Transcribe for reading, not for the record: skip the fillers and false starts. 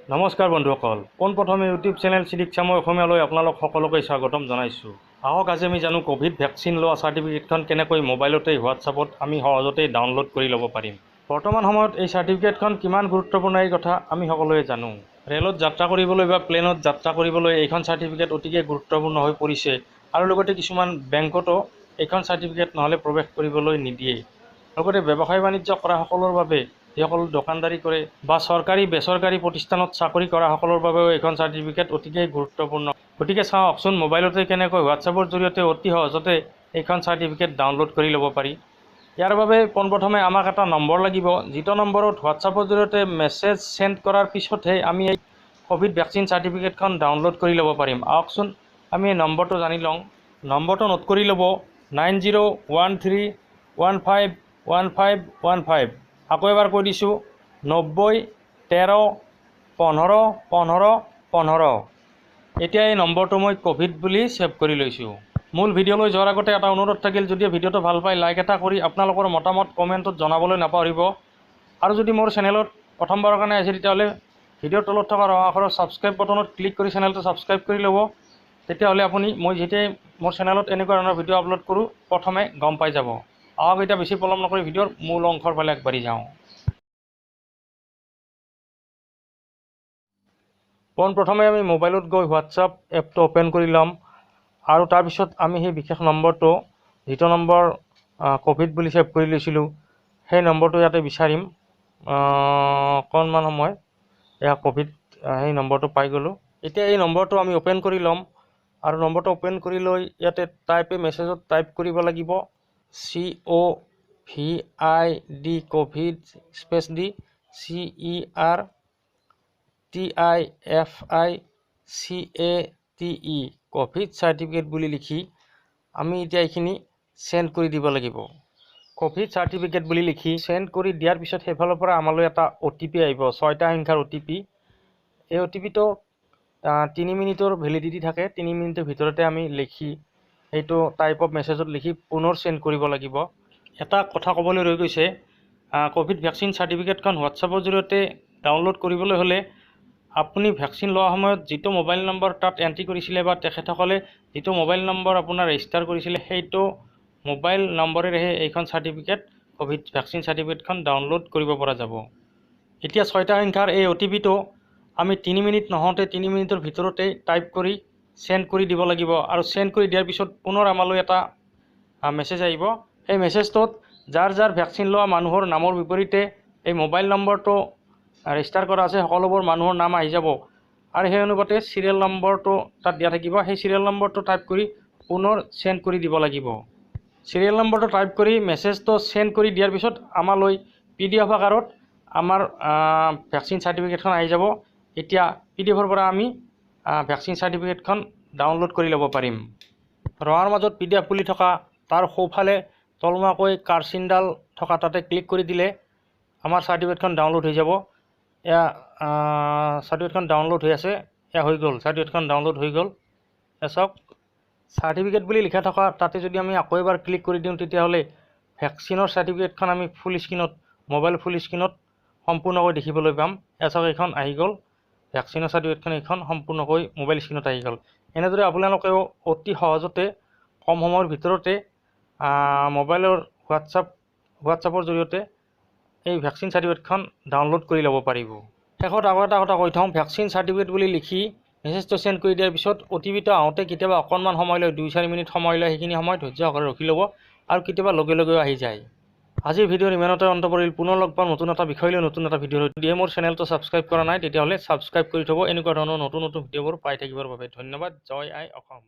নমস্কাৰ বন্ধুসকল, পোনপ্ৰথমে ইউটিউব চেনেল চিদিক চামৈ অসমীয়ালৈ আপোনালোক সকলোকে স্বাগতম জনাইছোঁ। আহক আজি আমি জানো ক'ভিড ভেকচিন লোৱা চাৰ্টিফিকেটখন কেনেকৈ মোবাইলতেই হোৱাটছআপত আমি সহজতেই ডাউনলোড কৰি ল'ব পাৰিম। বৰ্তমান সময়ত এই চাৰ্টিফিকেটখন কিমান গুৰুত্বপূৰ্ণ এই কথা আমি সকলোৱে জানো। ৰেলত যাত্ৰা কৰিবলৈ বা প্লেনত যাত্ৰা কৰিবলৈ এইখন চাৰ্টিফিকেট অতিকে গুৰুত্বপূৰ্ণ হৈ পৰিছে আৰু লগতে কিছুমান বেংকতো এইখন চাৰ্টিফিকেট নহ'লে প্ৰৱেশ কৰিবলৈ নিদিয়ে। লগতে ব্যৱসায় বাণিজ্য কৰাসকলৰ বাবে, যিসকল দোকানদাৰী কৰে বা চৰকাৰী বেচৰকাৰী প্ৰতিষ্ঠানত চাকৰি কৰাসকলৰ বাবেও এইখন চাৰ্টিফিকেট অতিকে গুৰুত্বপূৰ্ণ। গতিকে চাওকচোন মোবাইলতে কেনেকৈ হোৱাটছআপৰ জৰিয়তে অতি সহজতে এইখন চাৰ্টিফিকেট ডাউনলোড কৰি ল'ব পাৰি। ইয়াৰ বাবে পোনপ্ৰথমে আমাক এটা নম্বৰ লাগিব, যিটো নম্বৰত হোৱাটছআপৰ জৰিয়তে মেছেজ চেণ্ড কৰাৰ পিছতহে আমি এই ক'ভিড ভেকচিন চাৰ্টিফিকেটখন ডাউনলোড কৰি ল'ব পাৰিম। আহকচোন আমি এই নম্বৰটো জানি লওঁ। নম্বৰটো নোট কৰি ল'ব 9013151515। আকৌ এবাৰ কৈ দিছোঁ, 90 13 15 15 15। এতিয়া এই নম্বৰটো মই ক'ভিড বুলি ছেভ কৰি লৈছোঁ। মূল ভিডিঅ'লৈ যোৱাৰ আগতে এটা অনুৰোধ থাকিল, যদি ভিডিঅ'টো ভাল পায় লাইক এটা কৰি আপোনালোকৰ মতামত কমেণ্টত জনাবলৈ নাপাহৰিব। আৰু যদি মোৰ চেনেলত প্ৰথমবাৰৰ কাৰণে আহিছে তেতিয়াহ'লে ভিডিঅ'ৰ তলত থকা ৰঙা আখৰৰ ছাবস্ক্ৰাইব বটনত ক্লিক কৰি চেনেলটো ছাবস্ক্ৰাইব কৰি ল'ব। তেতিয়াহ'লে আপুনি মই যেতিয়াই মোৰ চেনেলত এনেকুৱা ধৰণৰ ভিডিঅ' আপলোড কৰোঁ প্ৰথমে গম পাই যাব। আহক এতিয়া বেছি পলম নকৰি ভিডিঅ'ৰ মূল অংশৰ ফালে আগবাঢ়ি যাওঁ। পোনপ্ৰথমে আমি মোবাইলত গৈ হোৱাটছআপ এপটো অ'পেন কৰি ল'ম আৰু তাৰপিছত আমি সেই বিশেষ নম্বৰটো, যিটো নম্বৰ ক'ভিড বুলি ছেভ কৰি লৈছিলোঁ, সেই নম্বৰটো ইয়াতে বিচাৰিম। অকণমান সময়, এয়া ক'ভিড সেই নম্বৰটো পাই গ'লোঁ। এতিয়া এই নম্বৰটো আমি অ'পেন কৰি ল'ম আৰু নম্বৰটো অ'পেন কৰি লৈ ইয়াতে টাইপ এ মেছেজত টাইপ কৰিব লাগিব COVID covid space দি CERTIFICATE covid certificate বুলি লিখি আমি এতিয়া এইখিনি চেণ্ড কৰি দিব লাগিব। ক'ভিড চাৰ্টিফিকেট বুলি লিখি চেণ্ড কৰি দিয়াৰ পিছত সেইফালৰ পৰা আমালৈ এটা অ' টি পি আহিব, 6টা সংখ্যাৰ অ' টি পি। এই অ' টি পিটো 3 মিনিটৰ ভেলিডিটি থাকে। 3 মিনিটৰ ভিতৰতে আমি লিখি সেইটো টাইপ অফ মেছেজত লিখি পুনৰ চেণ্ড কৰিব লাগিব। এটা কথা ক'বলৈ ৰৈ গৈছে, ক'ভিড ভেকচিন চাৰ্টিফিকেটখন হোৱাটছআপৰ জৰিয়তে ডাউনলোড কৰিবলৈ হ'লে আপুনি ভেকচিন লোৱা সময়ত যিটো মোবাইল নম্বৰ তাত এণ্ট্ৰি কৰিছিলে বা তেখেতসকলে যিটো মোবাইল নম্বৰ আপোনাৰ ৰেজিষ্টাৰ কৰিছিলে সেইটো মোবাইল নম্বৰেৰেহে এইখন চাৰ্টিফিকেট, ক'ভিড ভেকচিন চাৰ্টিফিকেটখন ডাউনলোড কৰিব পৰা যাব। এতিয়া 6টা সংখ্যাৰ এই অ' টি পিটো আমি 3 মিনিট নহওঁতে 3 মিনিটৰ ভিতৰতে টাইপ কৰি চেণ্ড কৰি দিব লাগিব আৰু চেণ্ড কৰি দিয়াৰ পিছত পুনৰ আমালৈ এটা মেছেজ আহিব। সেই মেছেজটোত যাৰ যাৰ ভেকচিন লোৱা মানুহৰ নামৰ বিপৰীতে এই মোবাইল নম্বৰটো ৰেজিষ্টাৰ কৰা আছে সকলোবোৰ মানুহৰ নাম আহি যাব আৰু সেই অনুপাতে চিৰিয়েল নম্বৰটো তাত দিয়া থাকিব। সেই চিৰিয়েল নম্বৰটো টাইপ কৰি পুনৰ চেণ্ড কৰি দিব লাগিব। চিৰিয়েল নম্বৰটো টাইপ কৰি মেছেজটো চেণ্ড কৰি দিয়াৰ পিছত আমালৈ পি ডি এফ আকাৰত আমাৰ ভেকচিন চাৰ্টিফিকেটখন আহি যাব। এতিয়া পি ডি এফৰ পৰা আমি ভেকচিন চাৰ্টিফিকেটখন ডাউনলোড কৰি ল'ব পাৰিম। ৰঙাৰ মাজত পি ডি এফ বুলি থকা তাৰ সোঁফালে তলমুৱাকৈ কাৰচিনডাল থকা তাতে ক্লিক কৰি দিলে আমাৰ চাৰ্টিফিকেটখন ডাউনলোড হৈ যাব। এয়া চাৰ্টিফিকেটখন ডাউনলোড হৈ আছে, এয়া হৈ গ'ল, চাৰ্টিফিকেটখন ডাউনলোড হৈ গ'ল। এয়া চাওক, চাৰ্টিফিকেট বুলি লিখা থকা তাতে যদি আমি আকৌ এবাৰ ক্লিক কৰি দিওঁ তেতিয়াহ'লে ভেকচিনৰ চাৰ্টিফিকেটখন আমি ফুল স্ক্ৰীণত, মোবাইল ফুল স্ক্ৰীণত সম্পূৰ্ণকৈ দেখিবলৈ পাম। এয়া চাওক, এইখন আহি গ'ল, ভেকচিনৰ চাৰ্টিফিকেটখন এইখন সম্পূৰ্ণকৈ মোবাইল স্ক্ৰীণত আহি গ'ল। এনেদৰে আপোনালোকেও অতি সহজতে কম সময়ৰ ভিতৰতে মোবাইলৰ হোৱাটছআপৰ জৰিয়তে এই ভেকচিন চাৰ্টিফিকেটখন ডাউনলোড কৰি ল'ব পাৰিব। শেষত আকৌ এটা কথা কৈ থওঁ, ভেকচিন চাৰ্টিফিকেট বুলি লিখি মেছেজটো চেণ্ড কৰি দিয়াৰ পিছত অ' টি পিটো আহোঁতে কেতিয়াবা অকণমান সময় লয়, 2-4 মিনিট সময় লয়। সেইখিনি সময় ধৈৰ্য সহকাৰে ৰখি ল'ব আৰু কেতিয়াবা লগে লগেও আহি যায়। আজিৰ ভিডিঅ'ৰ ইমানতে অন্ত পৰিল। পুনৰ লগ পাম নতুন এটা বিষয় লৈ নতুন এটা ভিডিঅ' লৈ। যদি মোৰ চেনেলটো ছাবস্ক্ৰাইব কৰা নাই তেতিয়াহ'লে ছাবস্ক্ৰাইব কৰি থ'ব এনেকুৱা ধৰণৰ নতুন নতুন ভিডিঅ'বোৰ পাই থাকিবৰ বাবে। ধন্যবাদ। জয় আই অসম।